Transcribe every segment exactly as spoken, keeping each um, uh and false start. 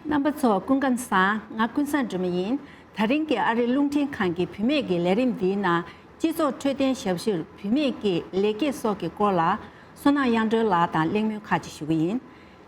རྣམ་པ་ཚོ་སྐུ་ཁམས་བཟང་། ང་ཀུན་བཟང་སྒྲོལ་མ་ཡིན། དེ་རིང་གི་ཨ་རིའི་རླུང་འཕྲིན་ཁང་གི་བུད་མེད་ཀྱི་ལས་རིམ་འདིའི་ནང་སྤྱི་ཚོགས་འཕྲོད་བསྟེན་ཞབས་ཞུར་བུད་མེད་ཀྱི་ལེགས་སྐྱེས་སོགས་ཀྱི་སྐོར་ལ་བསོད་ནམས་དབྱངས་སྒྲོན་ལགས་དང་གླེང་མོལ་ཁག་ཅིག་ཞུ་གི་ཡིན།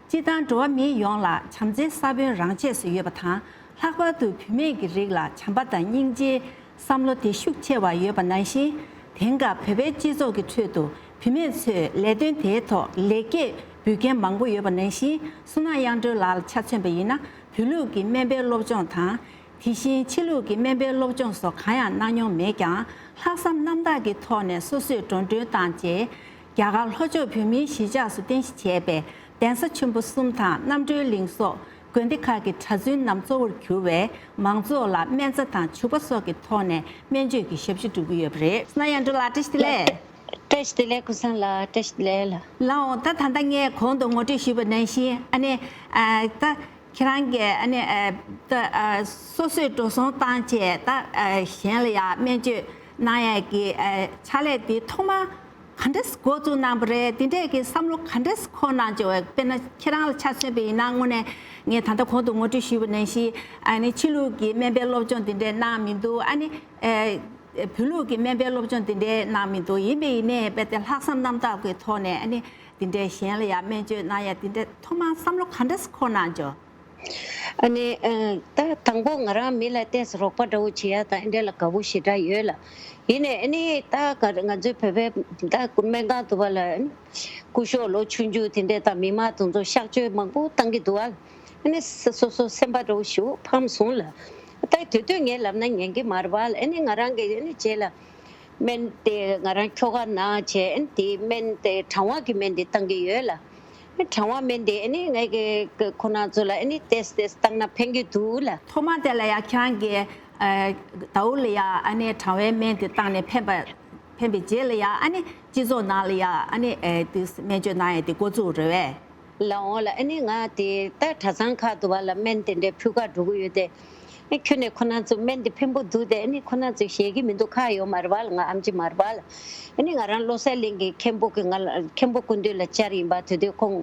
སྤྱིར་བཏང་འགྲོ་བ་མི་ཡོངས་ལ་བྱམས་བརྩེའི་ས་བོན་རང་ཆས་སུ་ཡོད་པ་དང་། ལྷག་པར་དུ་བུད་མེད་ཀྱི་རིགས་ལ་བྱམས་པ་དང་སྙིང་རྗེའི་བསམ་བློ་དེ་ཤུགས་ཆེ་བ་ཡོད་པ་ནང་བཞིན། དེང་སྐབས་བོད་པའི་སྤྱི་ཚོགས་ཀྱི་ཁྲོད་དུ་བུད་མེད་ཚོས་ལས་དོན་དེའི་ཐོག་ལེགས་སྐྱེས་འབུལ་མཁན་མང་པོ་ཡོད་པ་ནང་བཞིན། བསོད་ནམས་དབྱངས་སྒྲོན་ལགས་ལ་ཆ་མཚོན་པ་ཡིན་ན། བོད་ལུགས་ཀྱི་སྨན་པའི་སློབ་སྦྱོང་དང་། དེ་བཞིན་ཕྱི་ལུགས་ཀྱི་སྨན་པའི་སློབ་སྦྱོང་སོགས་གང་ཡང་གནང་མྱོང་མེད་ཀྱང་། ལྷག་བསམ་རྣམ་དག་གི་ཐོག་ནས་སོ་སོས་འགྲོ་གྲོན་བཏང་རྗེས། རྒྱ་གར་ལྷོ་ཕྱོགས་བོད་མིའི་གཞིས་ཆགས་སུ་རྟེན་གཞི་བྱས་པའི་གདན་ས་ཆེན་པོ་གསུམ་དང་རྣམ་གྲོལ་གླིང་སོགས་དགོན་སྡེ་ཁག་གི་གྲྭ་བཙུན་རྣམས་གཙོ་བོར་གྱུར་བའི་མང་ཚོགས་ལ་སྨན་རྩྭ་དང་བྱུག་པ་སོགས་ཀྱི་ཐོག་ནས་སྨན་བཅོས་ཀྱི་ཞབས་ཞུ་སྒྲུབ་ཀྱི་ཡོད་པ་རེད། བསོད་ནམས་དབྱངས་སྒྲོན་ལགས་བཀྲ་ཤིས་བདེ་ལེགས། བཀྲ་ཤིས་བདེ་ལེགས། ཀུན་བཟང་ལགས་བཀྲ་ཤིས་བདེ་ལེགས་ལགས། ལགས་འོང་། ད་ད་ལྟ་ངས་གོང་དུ་ངོ་སྤྲོད་ཞུས་པ་ནང་བཞིན། ཨ་ནི་ཨ་ད་ཁྱེད་རང་གིས་ཨ་ནི་ཨ་ད་ཨ་སོ་སོས་འགྲོ་སོང་བཏང་བྱས། ད་ཨ་གཞན་ལ་ཡང་སྨན་བཅོས་གནང་ཡས་ཀྱི་ཨ་ཕྱག་ལས་དེ་ཐོག་མར་ག་འདྲས་འགོ་བཙུགས་གནང་པ་རེད། དེ་འདྲས་ཀྱི་བསམ་བློ་ག་འདྲས་འཁོར་གནང་བྱུང་བས། དཔེར་ན་ཁྱེད་རང་ལ་ཆ་མཚོན་པ་ཡིན་ན། དངོས་གནས་ངས་ད་ལྟ་གོང་དུ་ངོ་སྤྲོད་ཞུས་པ་ནང་བཞིན། ཨ་ནི་ཕྱི་ལུགས་ཀྱི་སྨན་པའི་སློབ་སྦྱོང་དེ་འདྲས་གནང་མི་འདུག་ཨ་ནི་ཨ་བོད་ལུགས་ཀྱི་སྨན་པའི་སློབ་སྦྱོང་དེ་འདྲས་གནང་མི་འདུག་ཡིན་པས་ཡིན་ནའི་རྦད་དེ་ལྷག་བསམ་རྣམ་དག་གི་ཐོག་ནས་ཨ་ནི་དེ་འདྲས་གཞན་ལ་ཡང་སྨན་བཅོས་གནང་ཡ་དེ་འདྲས་ཐོག་མར་བསམ་བློ་ག་འདྲས་འཁོར་གནང་བྱུང་། ཨ་ནི་ཨ་ད་དང་པོ་ང་རང་མི་ལ་ཏོག་ཙམ་རོགས་པ་འདྲ་བོ་བྱེད་ཡ་དང་འདི་འདྲ་ལ་དགའ་པོ་ཞེ་དྲག་ཡོད་ལ། ཡིན་ནའི་ཨ་ནི་ད་ག་ང་ཚོའི་བོད་པའི་ད་སྨན་ཁང་དུ་བ་ལ་ཨ་ནི་སྐུ་ཞབས་ལོ་ཆུང་ཆུང་དེ་འདྲས་དང་མི་མང་དེ་ཚོ་གཤག་བཅོས་མང་པོ་བཏང་གི་འདུག་ཨ། ཨ་ནི་སོ་སོ་སེམས་པ་འདྲ་བོ་ཞེ་པོ་ཕམ་སོང་ལ། ད་དེ་དུས་ངས་ལབ་ན་ཉན་གི་མ་རེད་པ་ལ། ཨ་ནི་ང་རང་གི་ཨ་ནི་རྗེས་ལ། སྨན་དེ་ང་རང་ཁྱོ་ག་ན་བྱས། ཨ་ནི་དེ་སྨན་དེ་གྲང་བ་གི་སྨན་དེ་བཏང་གི་ཡོད་ལ། ཨ་ནི་གྲང་བ་སྨན་དེ་ཨ་ནི་ངས་ཀྱི་ཁོ་ན་ཚོ་ལ་ཨ་ནི་ཏོག་ཙམ་ཏོག་ཙམ་བཏང་ན་ཕན་གྱི་འདུག་ལ། ཐོག་མ་དེ་ལ་ཡ་ཁྱེད་རང་གིས་ཨ་ཟླ་བོ་ལ་ཡ་ཨ་ནི་གྲང་བའི་སྨན་དེ་བཏང་ནས་ཕན་པ་ཕན་པའི་རྗེས་ལ་ཡ་ཨ་ནི་སྤྱི་ཚོགས་ནང་ལ་ཡ་ཨ་ནི་ཨེ་དེ་སྨན་བཅོས་གནང་ཡས་དེ་འགོ་བཙུགས་རེད་པས། ལགས་འོང་ལ། ཨ་ནི་ང་དེ་ད་གྲྭ་ཚང་ཁག་ཏུ་བ་ལ་སྨན་དེ་འདྲའི་ཕུལ་ག་འགྲོ་གི་ཡོད་དེ། ཨ་ཁྱོན་ནས་ཁོ་ན་ཚོ་སྨན་དེ་ཕན་པོ་འདུག་དེ། ཨ་ནི་ཁོ་ན་ཚོས་ཞེད་ཀྱི་མི་འདུག་ཁག་ཡོད་མ་རེད་པ་ལ། ང་ཨེམ་ཆི་མ་རེད་པ་ལ། ཨ་ནི་ང་རང་བློ་གསལ་གླིང་གི་མཁན་པོ་གི་ང་ལ་མཁན་པོ་སྐུ་མདུན་ལ་བཅར་ཡིན་པ། དེ་དུས་ཁོང་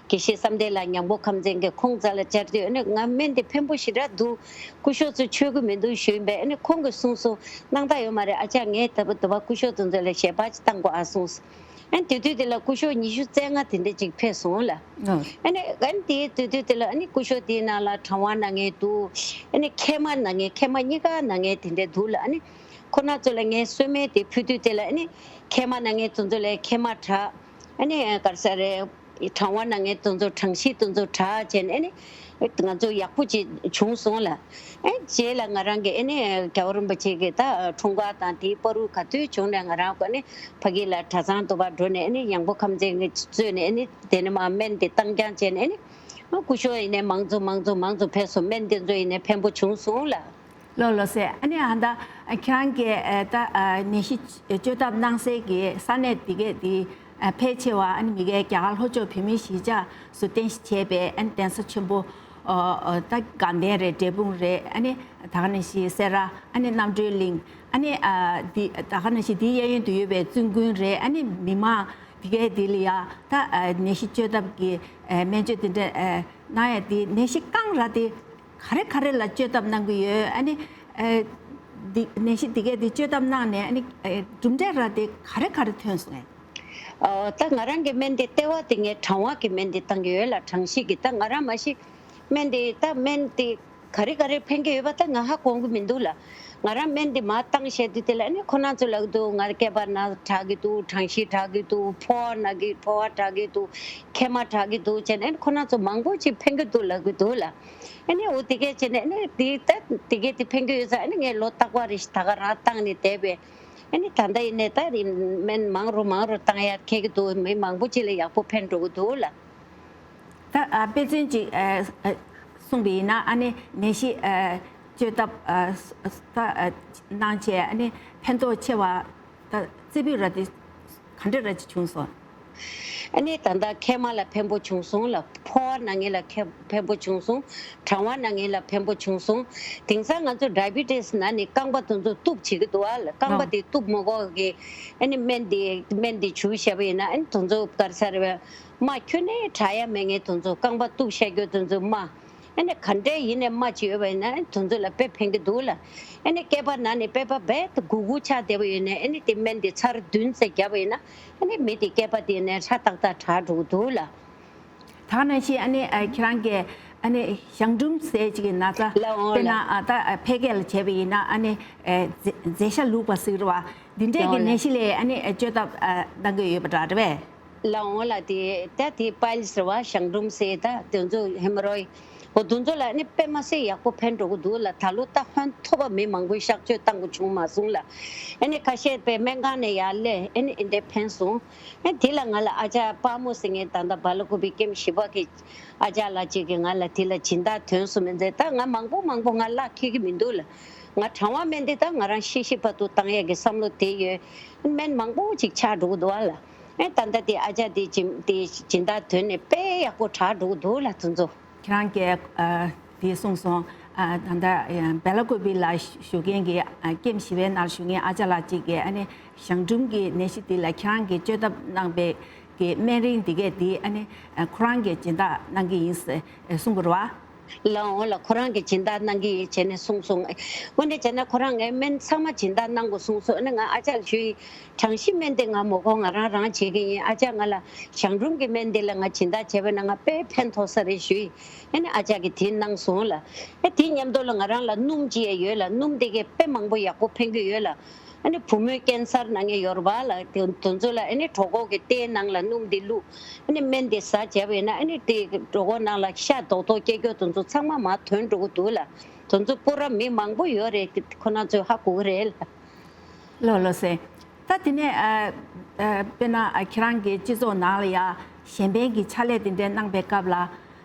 དགེ་བཤེས་བསམ་གཏན་ལགས་ཉང་པོ་ཁམས་ཚན་གྱི་ཁོང་རྩ་ལ་བཅར་དུས། ཨ་ནི་ང་སྨན་དེ་ཕན་པོ་ཞེ་དྲག་འདུག་སྐུ་ཞབས་ཚོས་མཆོད་ཀྱི་མི་འདུག་ཞུས་ཡིན་པས། ཨ་ནི་ཁོང་གིས་གསུངས་སོང་། སྣང་དག་ཡོད་མ་རེད། ཨ་ཅག་ངས་ད་བ་ད་བ་སྐུ་ཞབས་དེ་ཚོ་ལ་ཞལ་པར་ཅིག་བཏང་དགོས་ཨ་གསུངས། ཨ་ནི་དེ་དུས་དེ་ལ་སྐུ་ཞབས་ཉི་ཤུ་རྩ་ལྔ་དེ་འདྲ་ཅིག་ཕེབས་སོང་ལ། ཨ་ཨ་ནི་ཨ་ནི་དེའི་དུས་དུས་དེ་ལ་ཨ་ནི་སྐུ་ཞབས་དེའི་ནང་ལ་གྲང་བ་ན་མཁན་འདུག་ཨ་ནི་མཁལ་མ་ན་མཁན། མཁལ་མ་གཉིས་ཀ་ན་མཁན་དེ་འདྲ་འདུག་ལ། ཨ་ནི་ཁོ་ན་ཚོ་ལ་ངས་གསོལ་སྨན་དེ་ཕུལ་དུས་དེ་ལ་ཨ་ནི་མཁལ་མ་ན་མཁན་དེ་ཚོ་ལ་མཁལ་མ་དྲག་ཨ་ནི་ག་རེ་ཟེར་རེད། གྲང་བ་ན་མཁན་དེ་ཚོ་གྲང་གཤིས་དེ་ཚོ་དྲག་བྱས་ནས་ཨ་ནི་ང་ཚོ་ཡག་པོ་ཅིག་བྱུང་སོང་ལ། ཨེ་རྗེས་ལ་ང་རང་གིས་ཨེ་ནི་རྒྱལ་བ་རིན་པོ་ཆེ་གི་ད་འཁྲུངས་སྐར་དང་དེའི་བར་དུ་ག་དུས་བྱུང་ནས་ང་རང་ཀོ་ནི་ཕ་གི་ལ་གྲྭ་ཚང་དུ་བ་འགྲོ་ནས་ཨེ་ནི་ཡང་པོ་ཁམས་ཚན་གྱི་གཙོས་ནས་ཨེ་ནི་དེ་ནས་མ་སྨན་དེ་བཏང་རྐྱང་བྱས་ནས་ཨེ་ནི་སྐུ་ཞབས་ཡིན་ནས་མང་ཚོགས་མང་ཚོགས་མང་ཚོགས་ཕེབས་སོང་། སྨན་དེ་ཚོ་ཡིན་ནས་ཕན་པོ་བྱུང་སོང་ལ། ལགས་ལགས་སེ། ཨ་ནི་ཨ་ད་ཁྱེད་རང་གིས་ཨེ་ད་ཨ་ནད་གཞི་བཅོས་ཐབས་གནང་སའི་གི་ས་གནས་དེ་གས་དེ་ཨ་ཕལ་ཆེ་བ་ཨ་ནི་མི་གའི་རྒྱ་གར་ལྷོ་ཕྱོགས་བོད་མིའི་གཞིས་ཆགས་སུ་རྟེན་གཞི་བྱས་པའི་ཨ་ནི་གདན་ས་ཆེན་པོ་ཨ་ཨ་ད་དགའ་ལྡན་རེད། འབྲས་སྤུངས་རེད། ཨ་ནི་ད་ག་ནང་བཞིན་སེ་ར། ཨ་ནི་རྣམ་གྲོལ་གླིང་། ཨ་ནི་ཨ་འདི་ད་ག་ནང་བཞིན་འདིའི་གཡས་གཡོན་དུ་ཡོད་པའི་བཙུན་དགོན་རེད། ཨ་ནི་མི་མང་དེ་གས་དེ་ལ་ཡ་ད་ཨ་ནད་གཞི་བཅོས་ཐབས་ཀྱི་ཨ་སྨན་བཅོས་དེ་འདྲ་ཨ་གནང་ཡ་དེ་ནད་གཞི་རྐང་ར་དེ་ག་རེ་ག་རེ་ལ་བཅོས་ཐབས་གནང་གི་ཡོད། ཨ་ནི་ཨ་འདི་ནད་གཞི་འདི་གས་དེ་བཅོས་ཐབས་གནང་ནས་ཨ་ནི་ཨ་གྲུབ་འབྲས་ར་དེ་ག་རེ་ག་རེ་ཐོན་སོང་ངས། ཨ་ད་ང་རང་གི་སྨན་དེ་ལྟེ་བ་དེ་ངས་གྲང་བ་གི་སྨན་དེ་བཏང་གི་ཡོད་ལ། གྲང་གཤིས་ཀྱི། ད་ང་རང་མ་གཞི་སྨན་དེ་ད་སྨན་དེ་ག་རེ་ག་རེ་ཕན་གྱི་ཡོད་པ་ད་ང་ཧ་གོ་གི་མི་འདུག་ལ། ང་རང་སྨན་དེ་མར་བཏང་བྱས་དུས་དེ་ལ་ཨ་ནི་ཁོ་ན་ཚོ་ལབ་ཀྱི་འདུག་ང་སྐེད་པ་ན་དྲག་གི་འདུག་གྲང་གཤིས་དྲག་གི་འདུག་ཕོ་བ་ན་གི་ཕོ་བ་དྲག་གི་འདུག་མཁལ་མ་དྲག་གི་འདུག་བྱས་ནས་ཨ་ནི་ཁོ་ན་ཚོ་མང་པོ་ཅིག་ཕན་གྱི་འདུག་ལབ་ཀྱི་འདུག་ལ། ཨ་ནི་འོ་དེ་གས་བྱས་ནས་ཨ་ནི་དེ་ད་དེ་གས་དེ་ཕན་གྱི་ཡོད་ཙང་ཨ་ནི་ངས་ལོ་རྟག་པར་རེ་ཞིག་ད་ག་རང་བཏང་ནས་བསྡད་པས། ཨ་ནི་ད་ལྟ་ཡིན་ནས་ད་རིང་སྨན་མང་རུ་མང་རུ་བཏང་ཡ་ཁེལ་གྱི་འདུག་མི་མང་པོ་ཅིག་ལ་ཡག་པོ་ཕན་འགྲོ་གི་འདུག་ལ། ད་ཨ་དཔེ་མཚོན་ཅིག་ཨ་ཨ་གསུངས་པ་ཡིན་ན། ཨ་ནི་ནད་གཞི་ཨ་བཅོས་ཐབས་ཨ་ད་ཨ་གནང་བྱས་ཨ་ནི་ཕན་ཐོགས་ཆེ་བ་ད་རྩེ་ཕུད་ར་དེ་ག་འདྲ་ར་ཅིག་བྱུང་སོང་། ཨ་ནི་ད་ལྟ་མཁལ་མ་ལ་ཕན་པོ་བྱུང་སོང་ལ། ཕོ་བ་ན་མཁན་ལ་ཁེ་ཕན་པོ་བྱུང་སོང་། གྲང་བ་ན་མཁན་ལ་ཕན་པོ་བྱུང་སོང་། དེང་སང་ང་ཚོ་ཌའི་བི་ཊི་སི་ན་ནི་རྐང་པ་དེ་ཚོ་གཏུབ་བྱེད་ཀྱི་འདུག་ཨ་ལ། རྐང་པ་ཨ་དེ་གཏུབ་མ་དགོས་ཀྱི་ཨ་ནི་སྨན་དེ་སྨན་དེ་བྱུགས་བཞག་པ་ཡིན་ན་ཨ་ནི་དེ་ཚོ་ག་རེ་ཟེར་བས། རྨ་ཁྱོན་ནས་དྲག་ཡ་མེད་མཁན་དེ་ཚོ། རྐང་པ་གཏུབ་བཞག་རྒྱུ་དེ་ཚོ་རྨ། ཨ་ནི་ག་འདྲས་ཡིན་ནའི་རྨ་ཅིག་ཡོད་པ་ཡིན་ན་དེ་ཚོ་ལ་དཔེ་ཕན་གྱི་འདུག་ལ། ཨ་ནི་སྐེད་པ་ན་ནས་སྐེད་པ་རྦད་དེ་སྒུར་སྒུར་ཆགས་བསྡད་པ་ཡིན་ནའི་ཨ་ནི་དེ་སྨན་དེ་ཚར་བདུན་ཙམ་བརྒྱབ་པ་ཡིན་ན་ཨ་ནི་མི་དེ་སྐེད་པ་དེ་ནས་ཧྲ་ཏག་ཏག་དྲག་འགྲོ་གི་འདུག་ལ། ད་ག་ནང་བཞིན་ཨ་ནི་ཨ་ཁྱེད་རང་གིས་ཨ་ནི་གཞང་འབྲུམ་ཟེར་ཅིག་གི་ན་ཚ་ལ་འོང་དཔེར་ན་ལ། ཨ་ད་ཨ་ཕལ་སྐད་ལ་བྱས་པ་ཡིན་ན་ཨ་ནི་ཨ་མཛེ་མཛེ་ཤ་ལུག་པ་ཟེར་གི་རེད་བ། འདི་འདྲས་ཀྱི་ལའོ་ལ། ནད་གཞི་ལ་ཨ་ནི་བཅོས་ཐབས་ཨ་གནང་གི་ཡོད་པ་འདྲ་རེད་པས། ལའོ་ལ་དེ་ད་དེ་པའི་ལི་སི་རེད་བ། གཞང་འབྲུམ་ཟེར་ད་དེ་ཚོ་ཧེ་མོ་རོ་ཡི་འོ་དེ་ཚོ་ལ་ཨ་ནི་དཔེ་མ་སྲིད་ཡག་པོ་ཕན་འགྲོ་གི་འདུག་ལ། ད་ལོ་ད་ཧོན་ཐོབ་པ་མི་མང་པོས་གཤག་བཅོས་བཏང་དགོས་བྱུང་མ་སོང་ལ། ཨ་ནི་ཁ་ཤས་པའི་སྨན་ཁང་ནས་ཡར་སླེབས་ཨ་ནི་ཨེ་འདྲས་ཕན་སོང་། ཨ་དེ་ལ་ང་ལ་ཨ་ཅག་དཔའ་མོ་ཟེར་མཁན་ད་ལྟ་སྦེ་ལ་ཀུ་པེ་ཀེམ་བཞི་པ་གི་ཨ་ཅག་ལགས་གཅིག་གིས་ང་ལ་དེ་ལ་སྦྱིན་བདག་ཐོན་སོང་མི་འདུག་ད་ང་མང་པོ་མང་པོ་ང་ལག་འཁེལ་གི་མི་འདུག་ལ། ང་གྲང་བ་སྨན་དེ་ད་ང་རང་ཤི་ཤི་བར་དུ་བཏང་ཡས་ཀྱི་བསམ་བློ་དེ་ཡོད། སྨན་མང་པོ་ཅིག་ཆག་འགྲོ་གི་འདུག་ཨ་ལ། ཨེ་ད་ལྟ་དེ་ཨ་ཅག་དེ་སྦྱིན་དེ་སྦྱིན་བདག་ཐོན་ནས་དཔེ་ཡག་པོ་དྲག་འགྲོ་གི་འདུག་ལ་དེ་ཚོ། ཁྱེད་རང་གིས་ཨ་དེ་གསུངས་སོང་། ཨ་ད་ལྟ་ཨ་སྦེ་ལ་ཀུ་པེ་ལ་བཞུགས་མཁན་གྱི་ཨ་ཀེམ་བཞི་པའི་ནང་བཞུགས་མཁན་ཨ་ཅག་ལགས་གཅིག་གིས་ཨ་ནི་གཞང་འབྲུམ་གྱི་ནད་གཞི་དེ་ལ་ཁྱེད་རང་གིས་བཅོས་ཐབས་གནང་པའི་གི་སྨན་རིན་འདི་གས་དེ་ཨ་ནི་ཨ་ཁོ་རང་གིས་སྦྱིན་བདག་གནང་གི་ཡིན་ཟེར་གསུང་གི་རེད་བ། ལའོ་ལ་ཁོ་རང་གིས་སྦྱིན་བདག་གནང་གི་ཡིན་བྱས་ནས་གསུངས་སོང་། འོན་ཏེ་བྱས་ན་ཁོ་རང་ངའི་སྨན་ཚང་མ་སྦྱིན་བདག་གནང་དགོས་གསུངས་སོང་། ཨ་ནི་ང་ཨ་ཅག་ལ་ཞུས་ཡིན། གྲང་ཤི་སྨན་དེ་ང་མ་དགོས། ང་རང་རང་བྱེད་ཀྱི་ཡིན། ཨ་ཅག་ང་ལ་གཞང་འབྲུམ་གྱི་སྨན་དེ་ལ་ང་སྦྱིན་བདག་བྱས་པ་ན་ང་དཔེ་ཕན་ཐོགས་ས་རེད་ཞུས་ཡིན། ཨ་ནི་ཨ་ཅག་གིས་དེ་གནང་སོང་ལ། ཨ་དེ་མཉམ་དུ་ལ་ང་རང་ལ་སྣུམ་ཅིག་ཡང་ཡོད་ལ། སྣུམ་དེ་གས་དཔེ་མང་པོ་ཡག་པོ་ཕན་གྱི་ཡོད་ལ། ཨ་ནི་བུ་མོའི་ཀེན་སར་ན་མཁན་ཡོད་རེད་པ་ལ། དེ་དེ་ཚོ་ལ་ཨ་ནི་གྲོད་ཁོག་གི་རྟའི་ནང་ལ་སྣུམ་དེ་བླུགས། ཨ་ནི་སྨན་དེ་ཟ་བྱས་པ་ཡིན་ན་ཨ་ནི་དེ་གྲོད་ཁོག་ནང་ལ་ཤ་རྡོག་རྡོག་སྐྱེ་རྒྱུ་དེ་ཚོ་ཚང་མ་མར་ཐོན་འགྲོ་གི་འདུག་ལ། དེ་ཚོ་པུ་ར་མི་མང་པོ་ཡོད་རེད། ཁོ་རང་ཚོས་ཧ་གོ་གི་རེད་ལ། ལགས་ལགས་སེ། ད་དེ་ནས་ཨ་ཨ་དཔེར་ན་ཨ་ཁྱེད་རང་གི་སྤྱི་ཚོགས་ནང་ལ་ཡ་གཞན་ཕན་གྱི་ཕྱག་ལས་དེ་འདྲའི་གནང་པའི་སྐབས་ལ་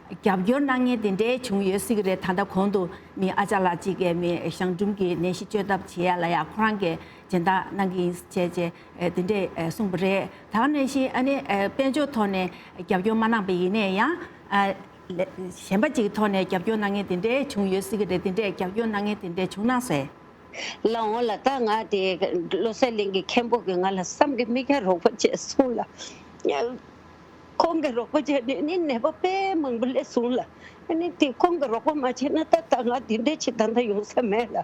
རྒྱབ་སྐྱོར་གནང་མཁན་དེ་འདྲའི་བྱུང་ཡོད་སྲིད་ཀྱི་རེད། ད་ལྟ་གོང་དུ་མི་ཨ་ཅག་ལགས་གཅིག་གིས་མི་གཞང་འབྲུམ་གྱི་ནད་གཞི་བཅོས་ཐབས་བྱེད་ཡ་ལ་ཡ་ཁོ་རང་གིས་སྦྱིན་བདག་གནང་གི་ཡིན་བྱས་བྱས་ཨ་དེ་འདྲས་ཨ་གསུངས་པ་རེད། ད་ག་ནང་བཞིན་ཨ་ནི་ཨ་དཔལ་འབྱོར་ཐོག་ནས་རྒྱབ་སྐྱོར་མ་གནང་པ་ཡིན་ནའི་ཡང་ཨ་ལས་གཞན་པ་ཅིག་གི་ཐོག་ནས་རྒྱབ་སྐྱོར་གནང་མཁན་དེ་འདྲའི་བྱུང་ཡོད་སྲིད་ཀྱི་རེད། དེ་འདྲས་རྒྱབ་སྐྱོར་གནང་མཁན་དེ་འདྲས་བྱུང་ན་ཟེར། ལགས་འོང་ལ། ད་ང་དེ་བློ་གསལ་གླིང་གི་མཁན་པོ་གིས་ང་ལ་བསམ་གྱིས་མི་ཁྱབ་རོགས་པ་བྱས་སོང་ལ། ཁོང་གིས་རོགས་པ་བྱས་ནས་ནི་ནད་པ་དཔེ་མང་པོ་སླེབས་སོང་ལ། ཨ་ནི་དེ་ཁོང་གིས་རོགས་པ་མ་བྱས་ན་ད་ད་ང་དེ་འདྲའི་ཆེད་ད་ལྟ་ཡོང་ས་མེད་ལ།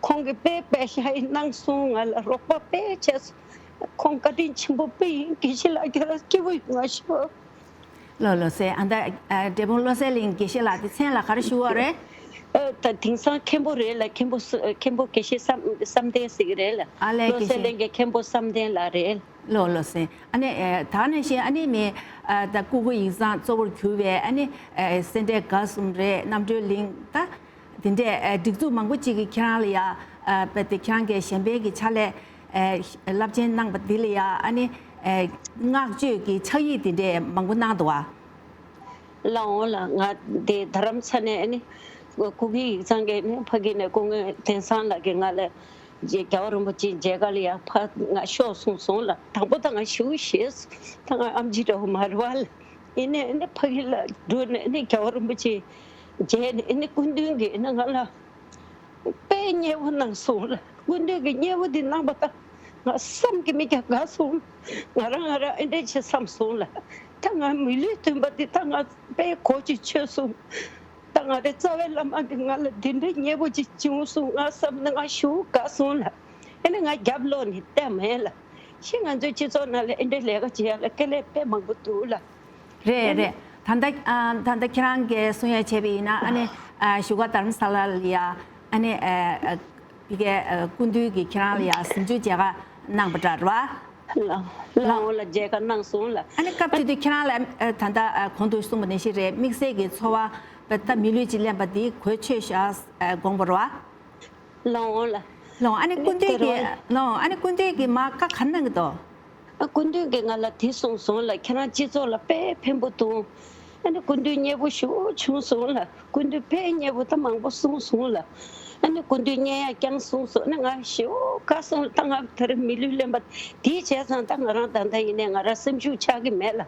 ཁོང་གིས་དཔེ་པེ་ཤ་ཡི་གནང་སོང་། ང་ལ་རོགས་པ་དཔེ་བྱས་སོང་། ཁོང་བཀའ་དྲིན་ཆེན་པོ་དཔེ་ཡིན། དགེ་བཤེས་ལགས་ཁྱེད་རང་སྐྱིད་པོ་ཡོང་ང་ཞུ། ལགས་ལགས་སེ། ཨ་ད་ཨ་འབྲས་སྤུངས་བློ་གསལ་གླིང་དགེ་བཤེས་ལགས་དེ་མཚན་ལ་ག་རེ་ཞུ་བ་རེད། ཨ་ད་དེང་སང་མཁན་པོ་རེད་ལ། མཁན་པོ་སུ་མཁན་པོ་དགེ་བཤེས་བསམ་བསམ་གཏན་ཟེར་གྱི་རེད་ལ། ཨ་ལས། བློ་དགེ་གསལ་བཤེས་གླིང་གི་མཁན་པོ་བསམ་གཏན་ལགས་རེད། ལགས་ལགས་སེ། ཨ་ནི་ཨ་ད་ནས་བཤད་ཨ་ནི་མི་ཨ་ད་སྐུ་སྒེར་ཡིག་ཚང་གཙོ་བོར་གྱུར་བའི་ཨ་ནི་ཨ་སེ་འབྲས་དགའ་གསུམ་རེད། རྣམ་གྲོལ་གླིང་ད། དེ་འདྲས་ཨ་སྒྲིག་འཛུགས་མང་པོ་ཅིག་གིས་ཁྱེད་རང་ལ་ཡ་ཨ་དཔེ་དེ་ཁྱེད་རང་གི་གཞན་ཕན་གྱི་ཕྱག་ལས་ཨ་རླབས་ཆེན་གནང་པ་འདི་ལ་ཡ་ཨ་ནི་ཨ་བསྔགས་བརྗོད་ཀྱི་ཕྱག་ཡིག་དེ་འདྲས་མང་པོ་གནང་འདུག་བ། ལགས་འོང་ལ། ང་དེ་རྡ་རམ་ས་ནས་ཨ་ནི་སྐུ་སྒེར་ཡིག་ཚང་གི་ནི་ཕ་གི་ནས་སྐུ་ངོ་དེང་སང་ལགས་ཀྱིས་ང་ལ་རྗེ་རྒྱལ་བ་རིན་པོ་ཆེ་མཇལ་ཁ་ལ་ཡ་ཕ་ང་ཤོག་གསུངས་སོང་ལ། དང་པོ་ད་ང་ཞེ་པོ་ཞེད་སོང་། ད་ང་ཨེམ་ཆི་འདྲ་བོ་མ་རེད་བ་ལ། ཡིན་ནའི་ཨ་ནི་ཕ་གི་ལ་འགྲོ་ནས་ཨ་ནི་རྒྱལ་བ་རིན་པོ་ཆེ་མཇལ་ནས་ཨ་ནི་སྐུ་མདུན་གྱིས་ཨ་ནི་ང་ལ་དཔེ་མཉེས་པོ་གནང་སོང་ལ། སྐུ་མདུན་གྱི་མཉེས་པོ་འདི་གནང་པ་དང་ང་བསམ་གྱིས་མི་ཁྱབ་དགའ་སོང་། ང་རང་ང་རང་ཨེ་འདྲས་བྱེད་བསམ་སོང་ལ། ད་ང་མི་ལུས་ཐོན་པ་འདི་ད་ང་དཔེ་གོ་ཅིག་ཆོད་སོང་། ད་ང་རའི་རྩ་བའི་བླ་མ་གིས་ང་ལ་འདི་འདྲའི་མཉེས་པོ་ཅིག་བྱུང་སོང་ང་བསམ་ནས་ང་ཞེ་པོ་དགའ་སོང་ལ། ཨེ་ནི་ང་རྒྱབ་ལོག་ནས་བལྟས་མེད་ལ། ཤི་ང་ཚོའི་སྤྱི་ཚོགས་ནང་ལ་ཨེ་འདྲའི་ལས་ཀ་བྱེད་ཡ་ལ་དཀའ་ལས་དཔེ་མང་པོ་འདུག་ལ། རེད་རེད། ད་ལྟ་ཨ་ད་ལྟ་ཁྱེད་རང་གིས་གསུང་ཡ་བྱས་པ་ཡིན་ན་ཨ་ནི་ཨ་བཞུགས་སྒར་རྡ་རམ་ས་ལ་ལ་ཡ་ཨ་ནི་ཨ་ཨ་ཕ་གིའི་ཨ་སྐུ་མདུན་གྱིས་ཁྱེད་རང་ལ་ཡ་གཟིམ་ཆུང་མཇལ་ཁ་གནང་པ་འདྲ་རེད་བ། ལགས་ལགས་འོང་ལ། མཇལ་ཁ་གནང་སོང་ལ། ཨ་ནི་སྐབས་དེ་དུས་ཁྱེད་རང་ལ་ཨ་ད་ལྟ་ཨ་གོང་དུ་གསུངས་པ་ནང་བཞིན་རེད། དམིགས་བསལ་གྱི་ཚོར་བ་ད་མི་ལུས་ཅིག་ལེན་པ་འདི་གོ་ཆོད་ཤག་དགོངས་པ་རེད་བ། ལགས་འོང་ལ། ལགས་ཨ་ནི་སྐུ་མདུན་གྱིས་ལགས་ཨ་ནི་སྐུ་མདུན་གྱིས་མར་བཀའ་ག་རེ་གནང་གི་འདུག་ཨ་སྐུ་མདུན་གྱིས་ང་ལ་དེ་གསུངས་སོང་ལ། ཁྱེད་རང་སྤྱི་ཚོགས་ལ་དཔེ་ཕན་པོ་འདུག་ཨ་ནི་སྐུ་མདུན་མཉེས་པོ་ཞེ་པོ་བྱུང་སོང་ལ། སྐུ་མདུན་དཔེ་མཉེས་པོ་ད་མང་པོ་གསུངས་སོང་ལ། ཨ་ནི་སྐུ་མདུན་བརྙན་ཡང་བསྐྱངས་གསུངས་སོང་ན་ང་ཞེ་པོ་དགའ་སོང་ལ། ད་ང་ད་རེས་མི་ལུས་ལེན་པ་དེའི་བྱས་ཙང་ད་ང་རང་ད་ལྟ་ཡིན་ནའི་ང་རང་སེམས་ཤུགས་ཆག་གི་མེད་ལ།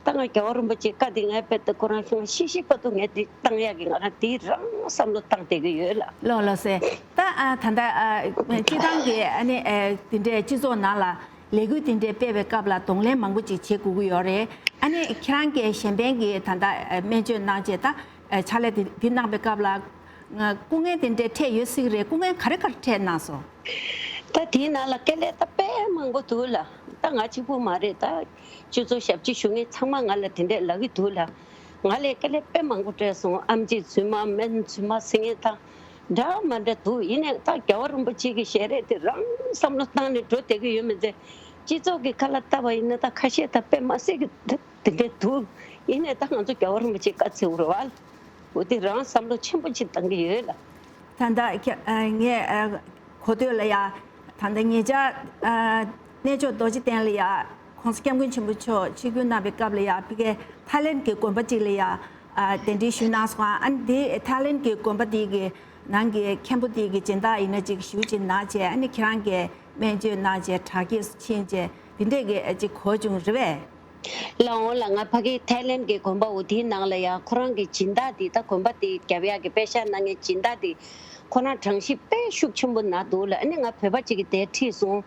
ད་ང་རྒྱལ་བ་རིན་པོ་ཆེའི་བཀའ་འདི་ངས་དཔེ་ད་ཁོ་རང་ཤི་ཤི་བར་དུ་ངས་འདི་བཏང་ཡག་གི་ང་རང་དེ་རང་བསམ་བློ་བཏང་བསྡད་ཀྱི་ཡོད་ལ། ལགས་ལགས་སེ། ད་ཨ་ད་ལྟ་ཨ་སྤྱི་བཏང་གི་ཨ་ནི་ཨ་དེ་འདྲའི་སྤྱི་ཚོགས་ནང་ལ་ལས་འགུལ་དེ་འདྲའི་སྤེལ་བའི་སྐབས་ལ་གདོང་ལེན་མང་པོ་ཅིག་བྱེད་དགོས་ཀྱི་ཡོད་རེད། ཨ་ནི་ཁྱེད་རང་གིས་གཞན་ཕན་གྱི་ད་ལྟ་ཨ་སྨན་བཅོས་གནང་རྗེས་ད་ ཕྱག་ལས་དེ་དེ་གནང་པའི་སྐབས་ལ་སྐུ་ངལ་དེ་འདྲའི་འཕྲད་ཡོད་སྲིད་ཀྱི་རེད། སྐུ་ངལ་ག་རེ་ག་རེ་འཕྲད་གནང་སོང་། ད་དེའི་ནང་ལ་དཀའ་ལས་ད་དཔེ་མང་པོ་འདུག་ལ། ད་ང་གཅིག་པུ་མ་རེད། ད་སྤྱི་ཚོགས་ཞབས་ཕྱི་ཞུ་མཁན་ཚང་མ་ང་ལ་དེ་འདྲས་ལབ་ཀྱི་འདུག་ལ། ང་ལ་དཀའ་ལས་དཔེ་མང་པོ་འཕྲད་སོང་། ཨེམ་ཆི་རྫུན་མ་སྨན་རྫུན་མ་ཟེར་མཁན་དང་འདྲ་མ་འདྲ་འདུག། ཡིན་ནའི་ད་རྒྱལ་བ་རིན་པོ་ཆེ་གི་ཞལ་རས་དེ་རང་བསམ་བློ་བཏང་ནས་འགྲོ་བསྡད་ཀྱི་ཡོད་མི་འདུག། སྤྱི་ཚོགས་ཀྱི་ཁ་ལ་བལྟས་པ་ཡིན་ན་ད་ཁ་ཤས་ད་དཔེ་མ་སྲིད་ཀྱི་འདུག། དེ་འདྲས་འདུག། ཡིན་ནའི་ད་ང་ཚོ་རྒྱལ་བ་རིན་པོ་ཆེ་བཀའ་སྩལ་བ་ལ། འོ་དེ་རང་བསམ་བློ་ཆེན་པོ་ཅིག་བཏང་གི་ཡོད་ལ། ད་ལྟ་ཁྱེད་ཨ་ངས་ཨ་གོ་ཐོས་ལ་ཡ། ད་ལྟ་ཉེ་ཆར་ཨ་གནས་མཆོག་རྡོ་རྗེ་གདན་ལ་ཡ། ྋགོང་ས་ྋསྐྱབས་མགོན་ཆེན་པོ་མཆོག་ཆིབས་བསྒྱུར་གནང་བའི་སྐབས་ལ་ཡ། ཕ་གིའི་ཐའི་ལེན་གྱི་དགོན་པ་ཅིག་ལ་ཡ་ཨ་གདན་འདྲེན་ཞུས་གནང་སོང་། ཨ་ནི་དེ་ཐའི་ལེན་གྱི་དགོན་པ་དེ་གི་ནང་གི་མཁན་པོ་དེ་གི་སྦྱིན་བདག་ཡིན་ན་ཅིག་ཞུ་ཅིག་གནང་བྱས། ཨ་ནི་ཁྱེད་རང་གིས་སྨན་བཅོས་གནང་བྱས་དྲག་སྐྱེད་སུ་ཕྱིན་བྱས་དེ་འདྲས་ཀྱི་ཨ་ཅིག་གོ་བྱུང་རེད་པས། ལགས་འོང་ལགས། ང་ཕ་གི་ཐའི་ལེན་གྱི་དགོན་པ་འོ་དེའི་ནང་ལ་ཡང་ཁོ་རང་གི་སྦྱིན་བདག་དེ་ད་དགོན་པ་དེ་རྒྱབ་ཡག་གི་པེ་ཤག་གནང་མཁན་སྦྱིན་བདག་དེ་ཁོ་རང་གྲངས་གཤིས་དཔེ་ཤུགས་ཆེན་པོ་ན་འདུག་ལ། ཨ་ནི་ང་བོད་པ་ཅིག་གིས་དེ་ཁྲིད་སོང་།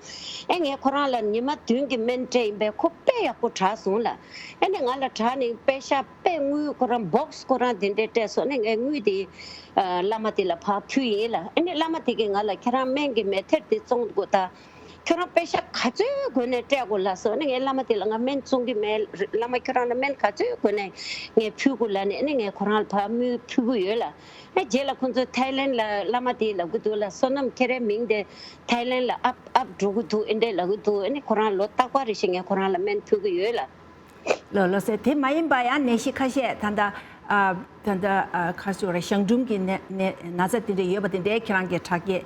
ཨེ་ངས་ཁོ་རང་ལ་ཉི་མ་བདུན་གྱི་སྨན་སྤྲད་ཡིན་པས་ཁོ་དཔེ་ཡག་པོ་དྲག་སོང་ལ། ཨ་ནི་ང་ལ་དྲག་ནས་པེ་ཤག་དཔེ་དངུལ་ཁོ་རང་བོགས་ཁོ་རང་དེ་འདྲས་སྤྲད་སོང་། ཨ་ནི་ངས་དངུལ་དེ་ཨ་བླ་མ་དེ་ལ་ཕར་ཕུལ་ཡིན་ལ། ཨ་ནི་བླ་མ་དེ་གིས་ང་ལ་ཁྱེད་རང་སྨན་གྱི་མལ་ཐེར་དེ་བཙོང་དགོས་ད། ཁྱོད་རང་པེ་ཤག་ག་ཚོད་དགོས་ནའི་སྤྲད་དགོས་ལགས་སོ། ཨ་ནི་ངས་བླ་མ་དེ་ལ་ང་སྨན་བཙོང་གི་མེད། བླ་མ་ཁྱོད་རང་ལ་སྨན་ག་ཚོད་དགོས་ནའི་ངས་ཕུལ་དགོས་ལབ་ནས། ཨ་ནི་ངས་ཁོ་རང་ལ་ཕར་དངུལ་ཕུལ་གྱི་ཡོད་ལ། ཨ་རྗེས་ལ་ཁོང་ཚོ་ཐའི་ལེན་ལ་བླ་མ་དེས་ལབ་ཀྱི་འདུག་ལ། བསོད་ནམས་ཁྱེད་རའི་མིང་དེ་ཐའི་ལེན་ལ་ཨབ་ཨབ་འགྲོ་གི་འདུག། ཨེ་འདྲས་ལབ་ཀྱི་འདུག། ཨ་ནི་ཁོ་རང་ལོ་རྟག་པར་རེ་བཞིན་ངས་ཁོ་རང་ལ་སྨན་ཕུལ་གྱི་ཡོད་ལ། ལགས་ལགས་སེ། དེ་མ་ཡིན་པ་ཡང་ནད་གཞི་ཁ་ཤས་ད་ལྟ་ཨ་ད་ལྟ་ཨ་ཁ་ཤས་ར་གཞང་འབྲུམ་གྱི་ནད་ནད་ན་ཚ་དེ་འདྲ་ཡོད་པ་དེ་འདྲའི་ཁྱེད་རང་གིས་དྲག་སྐྱེད་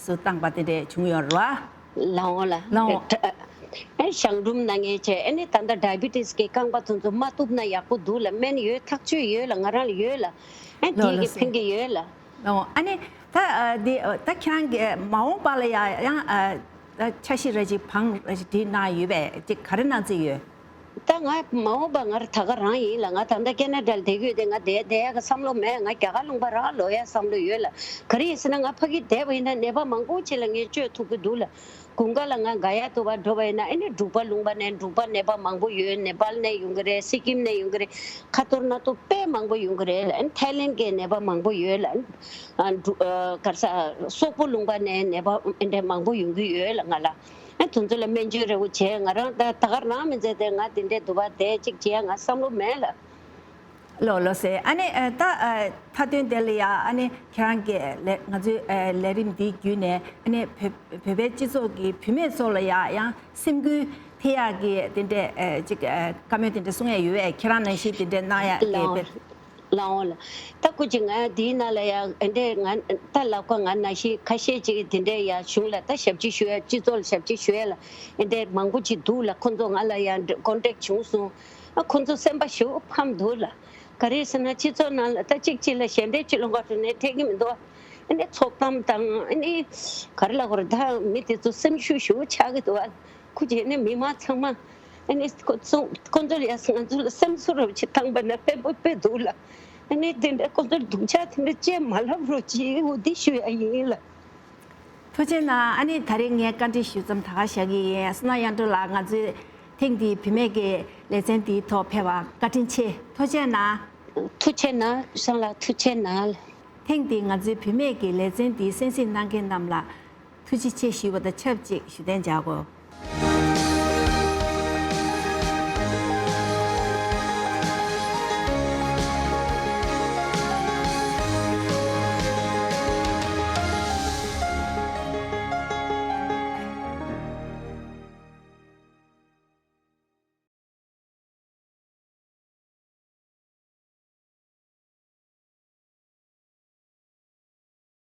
སུ་བཏང་པ་དེ་འདྲ་བྱུང་ཡོད་རེད་བ། ལགས་འོང་ལགས། ལགས་འོང་། ཨེ་གཞང་འབྲུམ་ན་མཁན་བྱས། ཨ་ནི་ད་ལྟ་ཌའི་བི་ཊི་སི་གི་རྐང་པ་དེ་ཚོ་མ་གཏུབ་ན་ཡག་པོ་འདུག་ལ། སྨན་ཡོད་ཐག་ཆོད་ཡོད་ལ། ང་རང་ལ་ཡོད་ལ། ཨ་ལགས་དེ་ལགས་གི་སེ། ཕན་གྱི་ཡོད་ལ། ལགས་འོང་། ཨ་ནི་ད་ཨ་འདི་ཨ་ད་ཁྱེད་རང་གིས་མ་འོངས་པ་ལ་ཡང་ཡང་ཨ་ད་འཆར་གཞི་ར་ཅིག་བང་ར་ཅིག་བྲིས་གནང་ཡོད་པས། དེ་ག་རེ་གནང་རྩིས་ཡོད། ད་ང་མ་འོངས་པ་ང་ར་ད་ག་རང་ཡིན་ལ། ང་ད་ལྟ་ཁེ་ན་ཌ་ལ་བསྡད་ཀྱི་ཡོད་དེ་ང་བསྡད་བསྡད་ཡག་གི་བསམ་བློ་མེད། ང་རྒྱ་གར་ལུང་པ་རང་ལོག་ཡག་བསམ་བློ་ཡོད་ལ། ག་རེ་ཡིན་ཟེར་ན་ང་ཕ་གི་བསྡད་པ་ཡིན་ན་ནད་པ་མང་པོ་ཅིག་ལ་ངས་བཅོས་ཐུབ་ཀྱི་འདུག་ལ། དགུན་ཁ་ལ་ང་ག་ཡ་ཏུ་བ་འགྲོ་བ་ཡིན་ན། ཨ་ནི་འབྲུག་པ་ལུང་པ་ནས་འབྲུག་པ་ནད་པ་མང་པོ་ཡོད། ནེ་པཱལ་ནས་ཡོང་གི་རེད། སི་ཀིམ་ནས་ཡོང་གི་རེད། ཁ་ཐོར་སྣ་ཐོར་དཔེ་མང་པོ་ཡོང་གི་རེད་ལ། ཨ་ནི་ཐའི་ལེན་གྱི་ནད་པ་མང་པོ་ཡོད་ལ། ཨ་འབྲུ་ཨ་ག་རེ་ཟ། སོག་པོ་ལུང་པ་ནས་ནད་པ་ཨེ་འདྲས་མང་པོ་ཡོང་གི་ཡོད་ལ་ང་ལ། ཨ་དེ་ཚོ་ལ་སྨན་བཅོས་རེ་བོ་བྱས། ང་རང་ད་ད་ག་རང་མི་ཚེ་དེ་ང་དེ་འདྲས་འདུག་པ་དེ་གཅིག་བྱས་ང་བསམ་བློ་མེད་ལ། ལགས་ལགས་སེ། ཨ་ནི་ཨ་ད་ཨ་མཐའ་དོན་དེ་ལ་ཡ། ཨ་ནི་ཁྱེད་རང་གི་ལས་ང་ཚོའི་ཨ་ལས་རིམ་འདི་བརྒྱུད་ནས་ཨ་ནི་བོད་བོད་པའི་སྤྱི་ཚོགས་ཀྱི་བུད་མེད་ཚོ་ལ་ཡ་ཡང་སེམས་འགུལ་ཐེབས་ཡག་གི་དེ་འདྲས་ཨ་ཅིག་ཨ་བཀའ་མོལ་དེ་འདྲས་གསུང་ཡ་ཡོད་པས། ཁྱེད་རང་ནང་བཞིན་དེ་འདྲས་གནང་ཡ་གི་ལགས་འོང་། དཔེ། ལགས་འོང་ལགས། ད་སྐུ་མཁྱེན། ང་འདིའི་ནང་ལ་ཡ་ཨེ་འདྲས་ང་ད་ལབ་ཀ་ང་ནང་བཞིན་ཁ་ཤས་ཅིག་དེ་འདྲས་ཡ་གཞུང་ལ་ད་ཞབས་ཕྱི་ཞུ་ཡ། སྤྱི་ཚོགས་ལ་ཞབས་ཕྱི་ཞུ་ཡ་ལ་ཨེ་འདྲས་མང་པོ་ཅིག་འདུག་ལ། ཁོང་ཚོ་ང་ལ་ཡ་ཀོན་ཊེག་བྱུང་སོང་། ཨ་ཁོང་ཚོ་སེམས་པ་ཞེ་པོ་ཕམ་འདུག་ལ། ག་རེ་ཟེར་ན་སྤྱི་ཚོགས་ནང་ལ་ད་གཅིག་གཅིག་ལ་ཞལ་འདེབས་གཅིག་ལོང་ག་འགྲོ་ནས་འཕྲད་ཀྱི་མི་འདུག། ཨ་ནི་ཚོགས་གཏམ་དང་ཨ་ནི་ག་རེ་ལབ་དགོས་རེད། ད་མི་དེ་ཚོ་སེམས་ཤུགས་ཞེ་པོ་ཆག་གི་འདུག་ཨ། ཁུ་ཅེ་ནི་མི་མང་ཚང་མ་ཨ་ནི་ཁོ་ཚོ་ཁོ་ཚོ་ལ་ཡ་ང་ཚོ་ལ་སེམས་གསོ་རོགས་བྱེད་བཏང་པ་ན་དཔེ་པོ་དཔེ་འདུག་ལ། ཨ་ནི་དེ་འདྲ་ཁོ་ཚོར་སྡུག་ཅག་དེ་འདྲ་ཅེས་མ་ལབ་རོགས་གྱིས། འོ་འདི་ཞུ་ཡ་ཡིན་ལ། ཐུགས་རྗེ་གནང་། ཨ་ནི་ད་རེས་ངས་བཀའ་འདྲི་ཞུ་མཚམས་ད་ག་བཞག་གི་ཡིན། བསོད་ནམས་དབྱངས་སྒྲོན་ལགས། ང་ཚོས་ཐེངས་འདིའི་བུད་མེད་ཀྱི་ལེ་ཚན་འདིའི་ཐོག་ཕེབས་པར་བཀའ་དྲིན་ཆེ། ཐུགས་རྗེ་གནང་། ཐུགས་རྗེ་གནང་། བསོད་ནམས་ལགས་ཐུགས་རྗེ་གནང་། ཐེངས་འདིའི་ང་ཚོའི་བུད་མེད་ཀྱི་ལེ་ཚན་འདིའི་གསན་གཟིགས་གནང་མཁན་རྣམས་ལ་ཐུགས་རྗེ་ཆེ་ཞུས་པ་དང་ཆབས་ཅིག་ཞུ་གཏན་འཇགས་དགོས།